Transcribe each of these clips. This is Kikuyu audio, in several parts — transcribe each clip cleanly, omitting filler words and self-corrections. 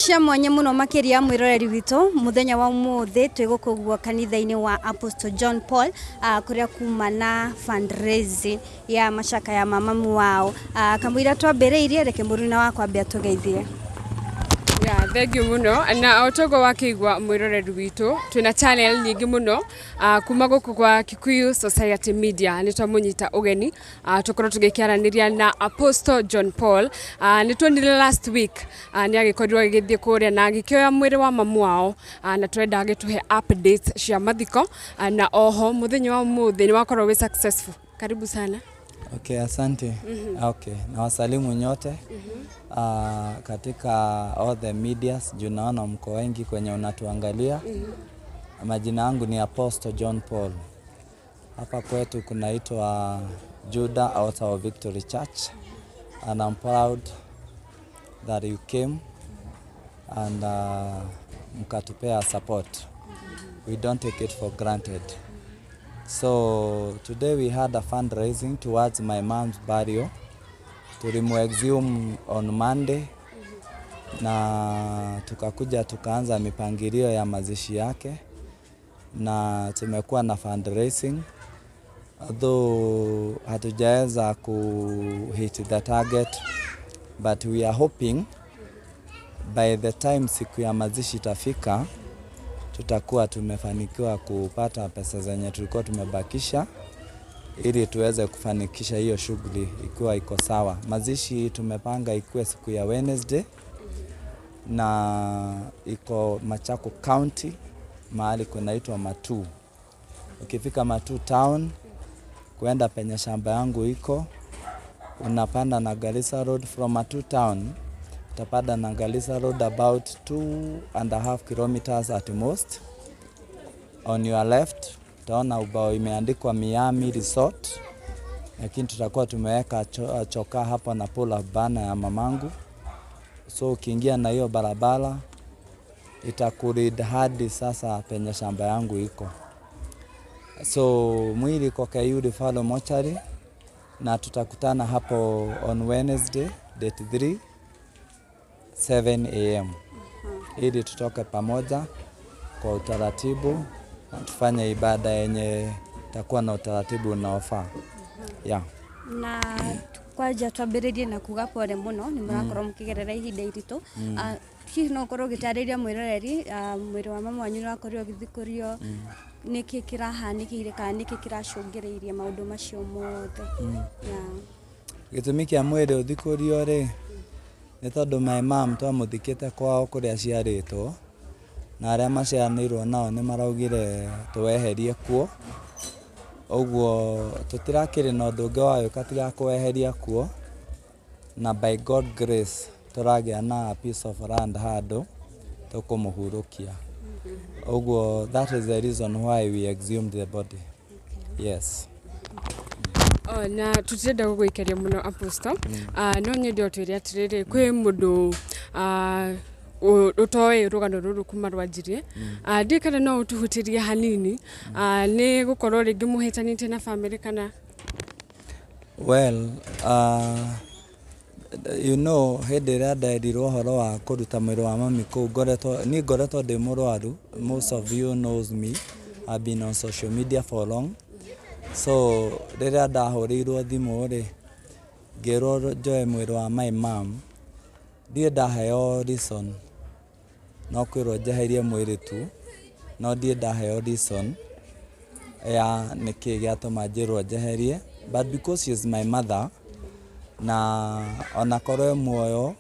Cia mwanya muno makiria mwiroreri witu muthenya wa umuthi twi guku kanitha-ini wa Apostle John Paul, kuria kuma na fundraising ya macaka ya mamamu wao. Kamwira twambiriirie, reke muruna wakwa ambia tugeithie. Ya, thank you muno. Na o togo wakĩigua, mwĩroreri witũ, twĩna channel nyingĩ mũno, kuma gũkũ kwa Kikuyu Society Media nĩ twamũnyita ũgeni, tũkorwo tũgĩkĩaranĩria na Apostle John Paul. Nĩ tuonire last week, nĩ agĩkorirwo agĩgĩthiĩ kũrĩa na agĩkĩoya mwĩrĩ wa mamu wao, na twenda agĩtũhe updates cia mathiko, na oho mũthenya wa ũmũthĩ nĩ wakorwo wĩ successful. Karibu sana. Okay, asante. Okay, nawasalimu nyote katika all the medias, juu naona mko wengi kwenye unatuangalia. Majina yangu ni Apostle John Paul. Hapa kwetu kunaitwa Judah Altar of Victory Church, and I'm proud that you came and mkatupea support. We don't take it for granted. So today we had a fundraising towards my mom's burial. Tulimu-exhume on Monday na tukakuja tukaanza mipangilio ya mazishi yake, na tumekuwa na fundraising, although hatujaweza ku hit the target, but we are hoping by the time siku ya mazishi itafika, tutakuwa tumefanikiwa kupata pesa zenye tulikuwa tumebakisha ili tuweze kufanikisha hiyo shughuli ikiwa iko sawa. Mazishi tumepanga ikuwe siku ya Wednesday na iko Machakos County, mahali kunaitwa Matuu. Ukifika Matuu town kuenda penye shamba yangu iko, unapanda na Garissa Road from Matuu town, utapanda na Garissa Road about 2.5 kilometers at most. On your left utaona ubao imeandikwa Miami Resort, lakini tutakuwa tumeweka chokaa hapo na pull up banner ya mamangu. So ukiingia na hiyo barabara itakulead hadi sasa penye shamba yangu iko. So mwili iko KU Referral Mortuary na tutakutana hapo on Wednesday date 3 7 a.m. ili tutoke pamoja kwa utaratibu na tufanye ibada yenye itakuwa na utaratibu unaofaa. Yeah. Na kwanja twambĩrĩrie na kuga pole mũno, nĩ mũrakorwo mũkĩgerera ihinda iritũ. Hihi no ũkorwo ũgĩtarĩria mwĩroreri, mwĩrĩ wa mama wanyu nĩwakorirwo ũgĩthikũrio, nĩkĩ kĩrahanĩkĩire kana nĩkĩ kĩracũngĩrĩirie maũndũ macio mothe? Yeah. Gĩtũmi kĩa mwĩrĩ ũthikũrio rĩ, nĩ tondũ my mom twamũthikĩte kwao kũrĩa aciarĩtwo, na arĩa maciaranĩirwo nao nĩ maraugire tũweherie kuo. Ũguo tũtirakĩrĩ na ũndũ ũngĩ wa gwĩka tiga kũweheria kuo, na by God grace tũragĩa na a piece of land handũ tũkũmũhurũkia. Ũguo that is the reason why we exhumed the body. Yes. Oh, na tutirenda gũgũikaria mũno, Apostle, no nyende ũtwĩre atĩrĩrĩ, kwĩ mũndũ ũtoĩ rũgano rũrũ kuma rwanjirie, ndiũĩ kana no ũtũhutĩrie hanini, nĩ gũkorwo rĩngĩ mũhĩtanĩtie na bamĩrĩ kana? Well, hĩndĩ ĩrĩa nderirwo ũhoro wa kũruta mwĩrĩ wa mami kũu, ngoretwo niĩ ngoretwo ndĩ mũrwaru. Most of you knows me, I've been on social media for long. So rĩrĩa ndahũrĩirwo thimũ rĩ, ngĩrwo njoe mwĩrĩ wa my mom, ndirĩ ndaheo reason, no kwĩrwo njeherie mwĩrĩ tu, no ndirĩ ndaheo reason ya nĩkĩ gĩatũma njĩrwo njeherie. But because she is my mother, na onakorwo e muoyo,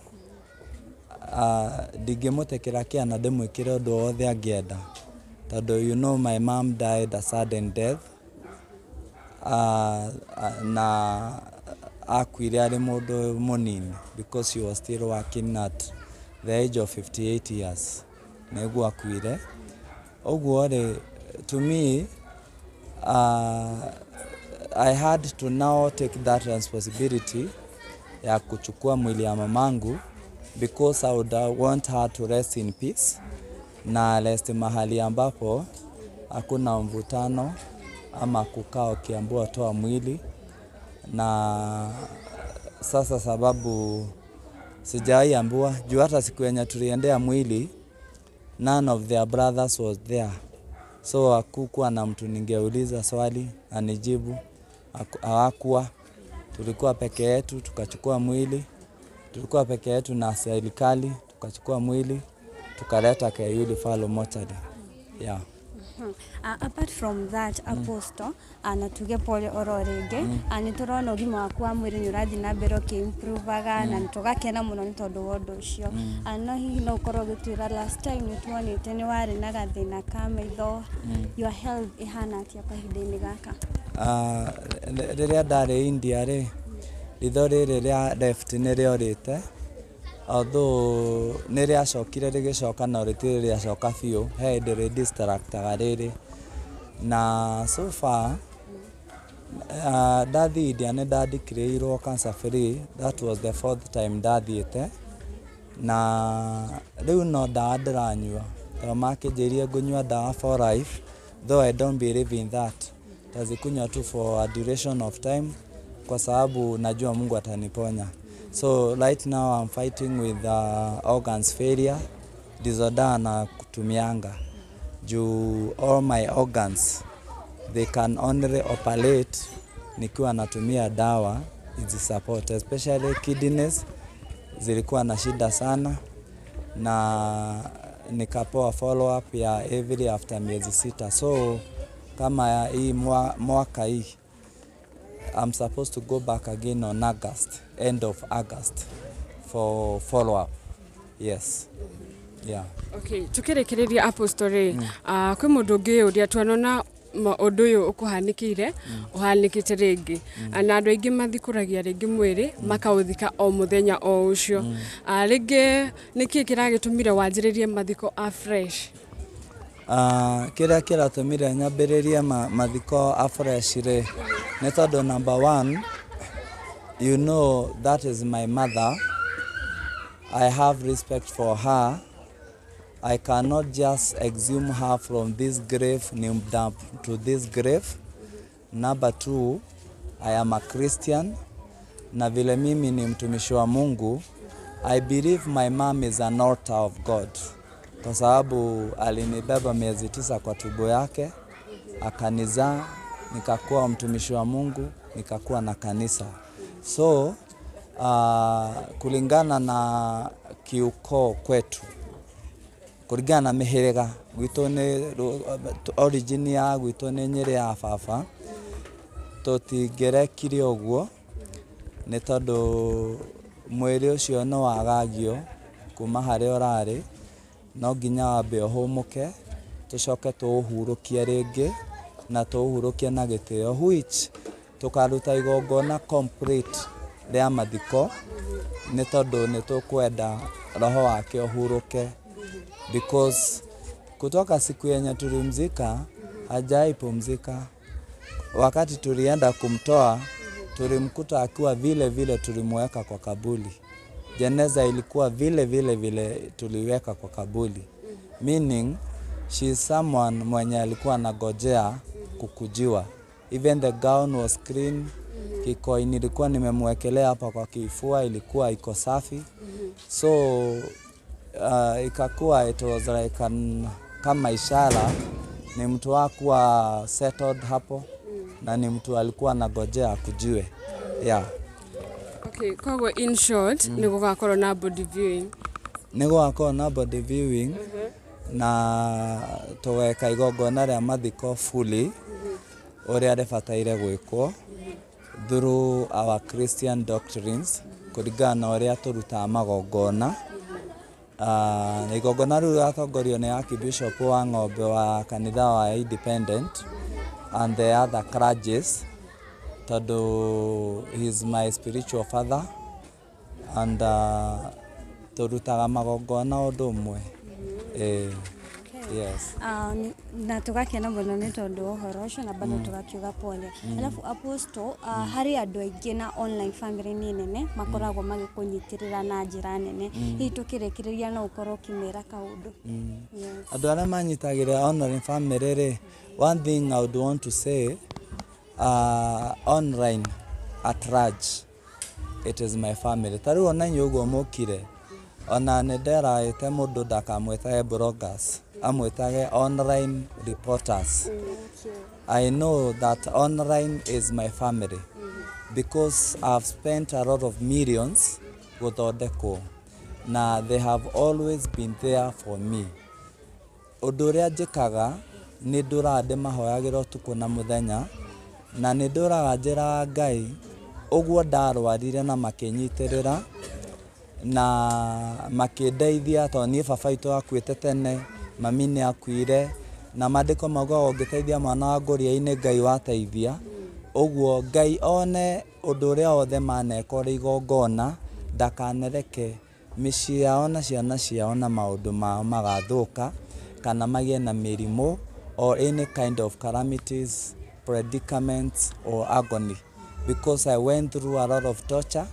ndingĩmũtekera kĩa na ndĩmwĩkĩre ũndũ o wothe angĩenda, tondũ you know my mom died a sudden death, na akuire arĩ mũndũ mũnini because she was still working at the age of 58 years nĩguo akuire. Ũguo rĩ, to me, I had to now take that responsibility ya kuchukua mwili ya mamangu because I would want her to rest in peace na rest mahali ambapo hakuna mvutano ama kukaa ukiambiwa toa mwili. Na sasa sababu Sijawahi ambiwa juu hata siku yenye tuliendea mwili, none of their brothers was there, so hakukuwa na mtu ningeuliza swali anijibu. Hawakuwa, tulikuwa peke yetu, tukachukua mwili, tulikuwa peke yetu na serikali, tukachukua mwili tukaleta KU Referral Mortuary. Yeah. Apart from that, Apostle, na tuge pole oro rĩngĩ, nĩ tũrona ũgima waku wa mwĩrĩ nĩ ũrathiĩ na mbere ũkĩ-improvaga na nĩ tũgakena mũno nĩ tondũ wa ũndũ ũcio. No hihi no ũkorwo ũgĩtwĩra, last time nĩ tuonĩte nĩ warĩ na gathĩna ka maitho, your health ĩhana atĩa kahinda-inĩ gaka? Rĩrĩa ndarĩ India rĩ, ritho rĩrĩ rĩa left nĩ rĩorĩte, although nĩ rĩacokire rĩgĩcoka, no rĩtirĩ rĩacoka biũ, he hĩndĩ rĩ distractaga rĩrĩ. Na so far ndathiĩ India nĩ ndandeclareirwo cancer free. That was the fourth time ndathiĩte, na rĩu no ndawa ndĩranyua, tondũ makĩnjĩrire ngũnyua ndawa for life, though I don't believe in that. Tazikunywa tu for a duration of time kwa sababu najua Mungu ataniponya. So right now I'm fighting with organs failure disorder na kutumianga juu all my organs, they can only operate nikiwa natumia dawa izi support, especially kidneys zilikuwa na shida sana, na nikapewa follow up ya every after miezi 6. So kama hii mwaka hii I'm supposed to go back again on August, end of August, for follow up. Yes, yeah. Okay, tukĩrĩkĩrĩria, Apostle rĩ, kwĩ mũndũ ũngĩ ũrĩa twanona ũndũ ũyũ ũkũhanĩkĩire ũhanĩkĩte rĩngĩ, na andũ aingĩ mathikũragia rĩngĩ mwĩrĩ makaũthika o mũthenya o ũcio. Rĩngĩ nĩkĩ kĩragĩtũmire wanjĩrĩrie mathiko afresh? Kĩrĩa kĩratũmire nyambĩrĩrie mathiko afresh rĩ, nĩ tondũ number one, you know that is my mother. I have respect for her. I cannot just exhume her from this grave dump to this grave. Number two, I am a Christian, na vile mimi ni mtumishi wa Mungu, I believe my mom is an altar of God, kwa sababu alinibeba miezi 9 kwa tumbo yake, akanizaa, nikakuwa mtumishi wa Mungu, nikakuwa na kanisa. So kulingana na kiukoo kwetu, kũringana na mĩhĩrĩga gwitũ, nĩ origin ya gwitũ nĩ Nyĩrĩ ya baba, tũtingĩrekire ũguo nĩ tondũ mwĩrĩ ũcio nĩ wagagio kuma harĩa ũrarĩ, no nginya wambe ũhũmũke, tũcoke tũũhurũkie rĩngĩ na tũũhurũkie na gĩtĩo, which tũkaruta igongona complete rĩa mathiko, nĩ tondũ nĩ tũkwenda roho wake ũhurũke, because kutoka siku yenye tulimzika hajai pumzika. Wakati tulienda kumtoa, tulimkuta akiwa vile vile tulimweka kwa kaburi. Jeneza ilikuwa vile vile vile tuliweka kwa kaburi. Meaning she is someone mwenye alikuwa anagojea kukujiwa. Even the gown was clean. Kikoi nilikuwa nimemwekelea hapa kwa kifua ilikuwa iko safi. So ikakuwa it was like kama ishara ni mtu hakuwa settled hapo na ni mtu alikuwa anagojea akujiwe. Yeah. Okay, koguo in short nĩ gũgakorwo na body viewing? Nĩ gũgakorwo na body viewing na tũgeka igongona rĩa mathiko fully ũrĩa rĩbataire gwĩkwo through our Christian doctrines, kũringana na ũrĩa tũrutaga magongona. Na igongona rĩu rĩgatongorio nĩ Archbishop wa Ng'ombe wa kanitha wa Independent and the other clergies, tondũ he is my spiritual father and tũrutaga magongona ũndũ ũmwe. Yes. Na tũgakena mũno nĩ tondũ wa ũhoro ũcio na bado tũgakiuga pole. Alafu Apostle, harĩ andũ aingĩ na online family nĩ nene makoragwo magĩkũnyitĩrĩra na njĩra nene, hihi tũkĩrĩkĩrĩria no ũkorwo ũkĩmera kaũndũ? Yes. Andũ arĩa manyitagĩrĩra online family rĩ, one thing I would want to say, online at large, It is my family. Ta rĩu ona inyuĩ ũguo mũkire, ona nĩ nderaĩte mũndũ ndakamwĩtage bloggers, amwĩtage online reporters. I know that online is my family because I've spent a lot of millions gũthondekwo na they have always been there for me. Ũndũ ũrĩa njĩkaga nĩ ndũraga ndĩmahoyagĩra ũtukũ na mũthenya, na nĩ ndũraga njĩraga Ngai ũguo ndarwarire na makĩnyitĩrĩra na makĩndeithia tondũ niĩ baba witũ akuĩte tene, mami nĩ akuire, na maandĩko maugaga ũngĩteithia mwana wa ngũria-inĩ Ngai wateithia. Ũguo Ngai one ũndũ ũrĩa wothe maneka ũrĩ igongona, ndakanareke mĩciĩ yao na ciana ciao na maũndũ mao magathũka kana magĩe na mĩrimũ or any kind of calamities, predicaments or agony, because I went through a lot of torture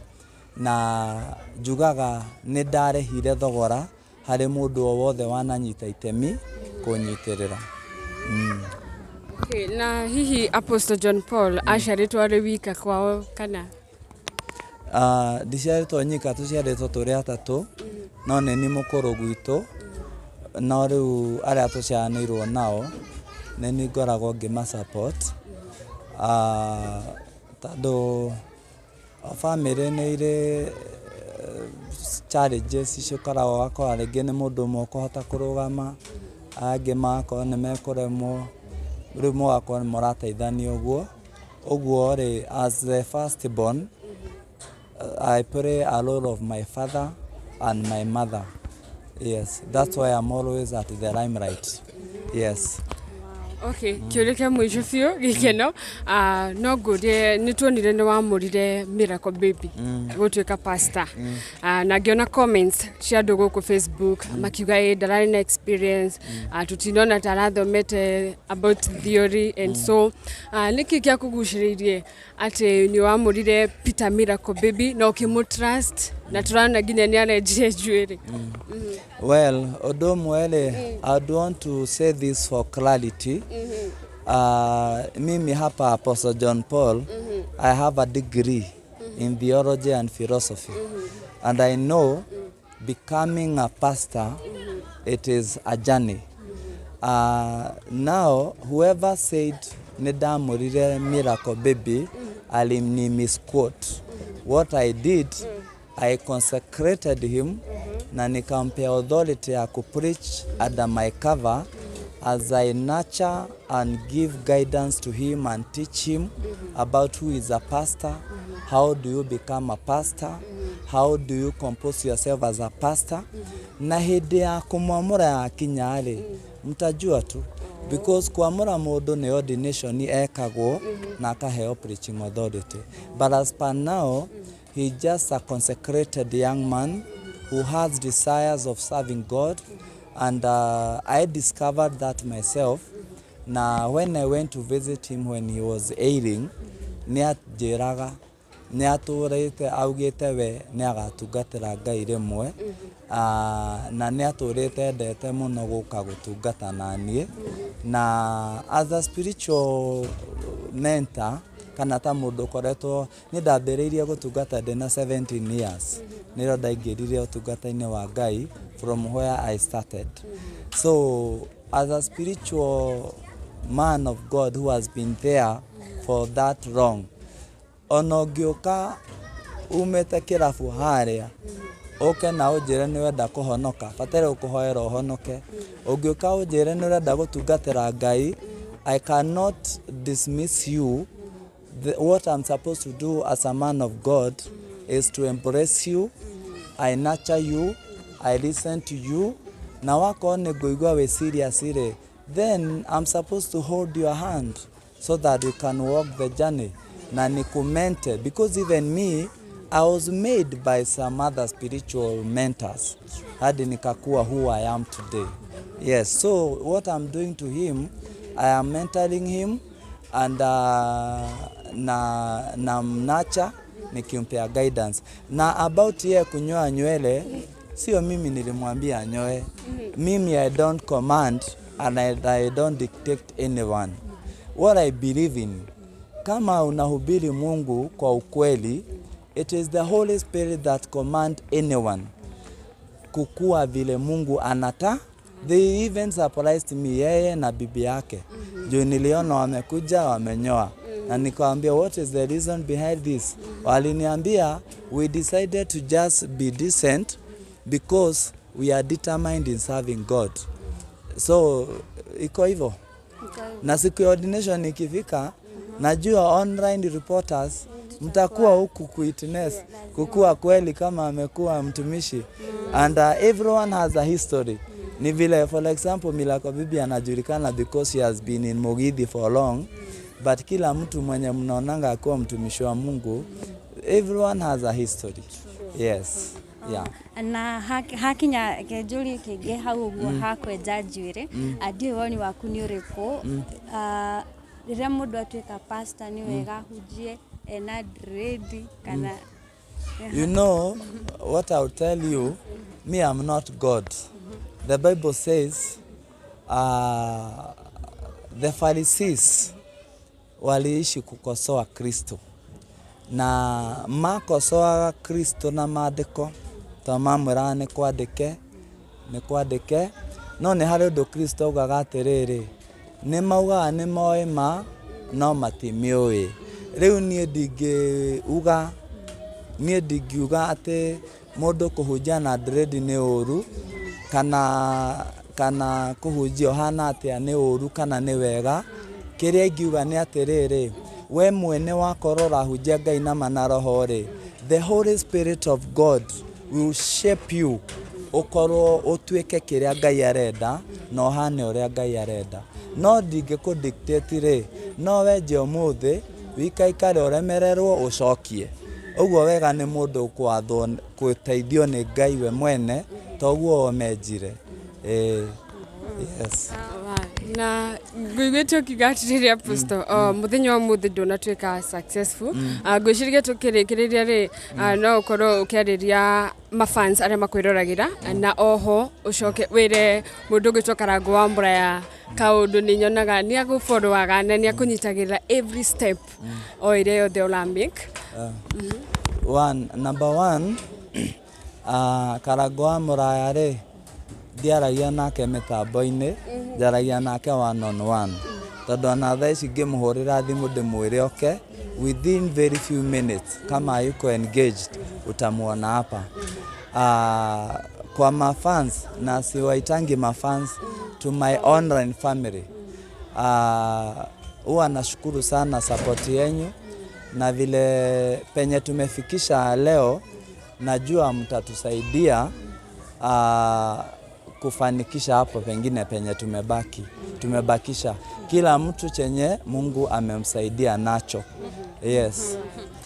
na njugaga nĩ ndarĩhire thogora harĩ mũndũ o wothe wananyita itemi kũnyitĩrĩra. Okay, na hihi Apostle John Paul aciarĩtwo arĩ wika kwao kana? Ndiciarĩtwo nyika, tũciarĩtwo tũrĩ atatũ, no nĩ niĩ mũkũrũ gwitũ, no rĩu arĩa tũciaranĩirwo nao nĩ niĩ ngoragwo ngĩma support, tondũ o bamĩrĩ nĩ irĩ challenges cikoragwo, ũgakora rĩngĩ nĩ mũndũ ũmwe ũkũhota kũrũgama, angĩ magakorwo nĩ mekũremwo, rĩu mũgakorwo nĩ mũrateithania ũguo. Ũguo rĩ, as the first born, I play a role of my father and my mother. Yes, that's why I'm always at the limelight. Yes. Okay, kĩũria kĩa mũico biũ gĩkeno, no ngũrie, nĩ tuonire nĩ wamũrire Miracle Baby gũtuĩka pastor, na ngĩona comments cia andũ gũkũ Facebook makiuga ĩ ndararĩ na experience, tũtinona ta arathomete about theory and so, nĩkĩ gĩakũgucĩrĩirie atĩ nĩ wamũrire Peter Miracle Baby na ũkĩmũ trust, na tũrona nginya nĩ arenjire njuĩrĩ? Well, ũndũ ũmwe rĩ, I want to say this for clarity. Mimi hapa Apostle John Paul, I have a degree in theology and philosophy. And I know becoming a pastor, it is a journey. Now, whoever said nĩ ndamũrire Miracle Baby, alini misquote. What I did, I consecrated him na nikampea authority ya kupreach under my cover as I nurture and give guidance to him and teach him about who is a pastor, how do you become a pastor, how do you compose yourself as a pastor. Na hĩndĩ ya kũmwamũra yakinya rĩ, mtajua tu, because kwamũra mũndũ nĩ ordination ekagwo na akaheo preaching authority, but as per now he just a consecrated young man who has desires of serving God, and I discovered that myself na when I went to visit him when he was ailing, nĩ anjĩraga nĩ atũrĩte augĩte we nĩ agatungatĩra Ngai rĩmwe, na nĩ atũrĩte endete mũno gũka gũtungata na niĩ, na as a spiritual mentor kana ta mũndũ ũkoretwo, nĩ ndambĩrĩirie gũtungata ndĩna 17 years, nĩrĩo ndaingĩrire ũtungata-inĩ wa Ngai from where I started. So as a spiritual man of God who has been there for that long, ona ũngĩũka umĩte kĩrabu harĩa ũke na ũnjĩre nĩ wenda kũhonoka, bataire gũkũhoera ũhonoke. Ũngĩũka ũnjĩre nĩ ũrenda gũtungatĩra Ngai, I cannot dismiss you. What I'm supposed to do as a man of God is to embrace you, I nurture you, I listen to you, na wakorwo nĩ ngũigua wĩ serious rĩ, then I'm supposed to hold your hand so that we can walk the journey na nikumentor, because even me, I was made by some other spiritual mentors hadi nikakuwa who I am today. Yes, so what I'm doing to him, I am mentoring him and na mnurture nikimpea guidance. Na about yeye kunyoa nywele, sio mimi nilimwambia anyoe. Mimi I don't command and I don't dictate anyone. What I believe in, kama unahubiri Mungu kwa ukweli, It is the Holy Spirit that command anyone kukua vile Mungu anata. They even surprised me, yeye na bibi yake. Juu niliona wamekuja wamenyoa. Na nikawambia, "What is the reason behind this?" Waliniambia, "We decided to just be decent because we are determined in serving God." So iko hivyo. Na siku ya ordination ikifika, najua online reporters mtakuwa huku kuwitness kukua kweli kama amekuwa mtumishi. And everyone has a history. Ni vile, for example, Milako Bibi anajulikana because he has been in Mugithi for long, but kila mtu mwenye mnaonanga akuwa mtumishi wa Mungu, everyone has a history. Yes. Yeah. Na hakinya kenjũrie kĩngĩ hau ũguo hakwenja njuĩrĩ, ndiũĩ woni waku nĩ ũrĩkũ. Ah, rĩrĩa mũndũ atuĩka pastor, nĩ wega ahunjie ena dread kana? You know what I'll tell you? Me, I'm not God. The Bible says the Pharisees waliishi kukosoa Kristo na makosoaga Kristo na maandĩko to mamwĩraga nĩ kwandĩke nĩ kwandĩke, no nĩ harĩ ũndũ Kristo augaga atĩrĩrĩ, nĩ maugaga nĩ moĩ ma no matimĩũĩ. Rĩu niĩ ndingĩuga, niĩ ndingiuga atĩ mũndũ kũhunjia na dread nĩ ũru kana kũhunjia ũhana atĩa nĩ ũru kana nĩ wega. Kĩrĩa ingiuga nĩ atĩrĩrĩ, we mwene wakorwo ũrahunjia Ngai na ma na roho rĩ, the Holy Spirit of God will shape you ũkorwo ũtuĩke kĩrĩa Ngai arenda na ũhane ũrĩa Ngai arenda. No ndingĩkũ dictate rĩ, no wenje ũmũthĩ wikaikare ũremererwo ũcokie ũguo. Wega nĩ mũndũ kwathwo gũteithio nĩ Ngai we mwene toguo menjire. Ĩĩ, yes. Na ngũiguĩte ũkiuga atĩrĩrĩ, Apostle, mũthenya wa ũmũthĩ ndũnatuĩka successful. Ngwĩciria tũkĩrĩkĩrĩria rĩ, no ũkorwo ũkĩarĩria mafans arĩa makwĩroragĩra, na oho ũcoke wĩre mũndũ ũgwĩtwo Karangũ wa Mũraya kaũndũ nĩ nyonaga nĩ agũfollowaga na nĩ akũnyitagĩrĩra every step o ĩrĩa yothe ũra make. One, number one, Karangũ wa Mũraya rĩ, ndiaragia nake mĩtambo-inĩ, njaragia nake one on one, tondũ ona thaa ici ngĩmũhũrĩra thimũ ndĩmwĩre oke, within very few minutes kama yuko engaged utamuona hapa. Kwa mafans, na siwaitangi mafans, to my online family, huwa nashukuru sana support yenyu na vile penye tumefikisha leo, najua mtatusaidia kufanikisha hapo pengine penye tumebakisha, kila mtu chenye Mungu amemsaidia nacho. Yes.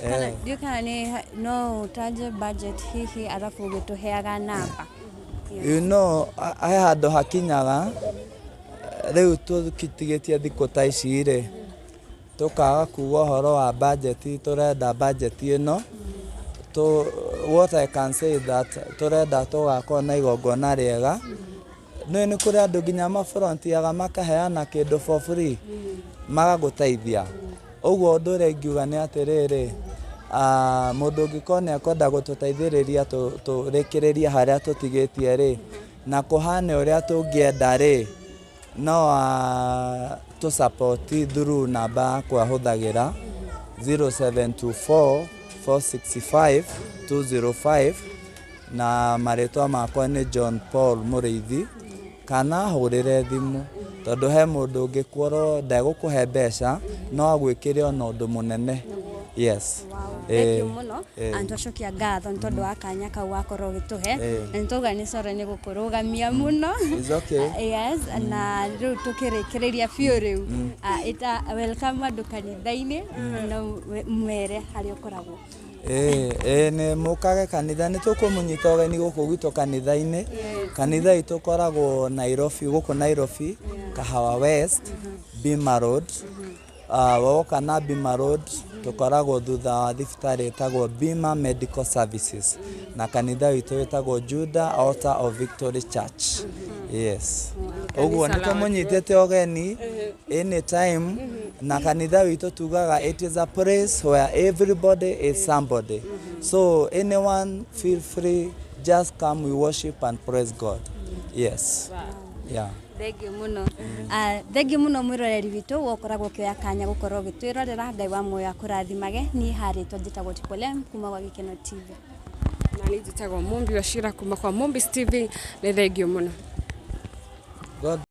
Kana Eh. ndiũĩ kana nĩ no ũtaje budget hihi arabu ũgĩtũheaga namba. You know, he handũ hakinyaga rĩu tũtigĩtie thikũ ta ici rĩ, tũkaga kuga ũhoro wa budget, tũrenda budget ĩno to. What I can say that tũrenda tũgakorwo na igongona rĩega. Nĩ kũrĩ andũ nginya mafrontiaga makaheana kĩndũ for free magagũteithia. Ũguo ũndũ ũrĩa ingiuga nĩ atĩrĩrĩ, mũndũ ũngĩkorwo nĩ ekwenda gũtũteithĩrĩria tũrĩkĩrĩrie harĩa tũtigĩtie rĩ, na kũhane ũrĩa tũngĩenda rĩ, no tũ support through namba yakwa hũthagĩra 0724 465 205, na marĩtwa makwa nĩ John Paul Mũrĩithi, kana hũrĩre thimũ, tondũ he mũndũ ũngĩkorwo ndegũkũhe mbeca no agwĩkĩre ona ũndũ mũnene. Yes. Thank you mũno. Twacokia ngatho nĩ tondũ wa kanya kau wakorwo ũgĩtũhe, na nĩ twauga nĩ sorry nĩ gũkũrũgamia mũno. It's okay. Yes, na rĩu tũkĩrĩkĩrĩria biũ rĩu, ĩta welcome andũ kanitha-inĩ na mwere harĩa ũkoragwo. Ĩĩ, nĩ mũkage kanitha, nĩ tũkũmũnyita ũgeni gũkũ gwitũ kanitha-inĩ. Kanitha itũ ũkoragwo Nairobi, gũkũ Nairobi, Kahawa West, Bima Road. Woka na Bima Road, tũkoragwo thutha wa thibitarĩ ĩtagwo Bima Medical Services, na kanitha witũ wĩtagwo Judah Altar of Victory Church. Yes, ũguo nĩ tũmũnyitĩte ũgeni anytime. Na kanitha witũ tugaga it is a place where everybody is somebody. So anyone feel free, just come, we worship and praise God. Yes. Yeah. Thengiå må. Thengiå må no mwä witå wokoragwo å kä oya kanya gå korwo å gä twä rorera. Ngai wa muoyo akårathimage. Niä harä two njätagwo Tipolem kuma gwa Gĩkeno TV. Na niĩ njĩtagwo Mumbi wa Cira kuma kwa Mumbis TV. Nĩ thengio mũno. God.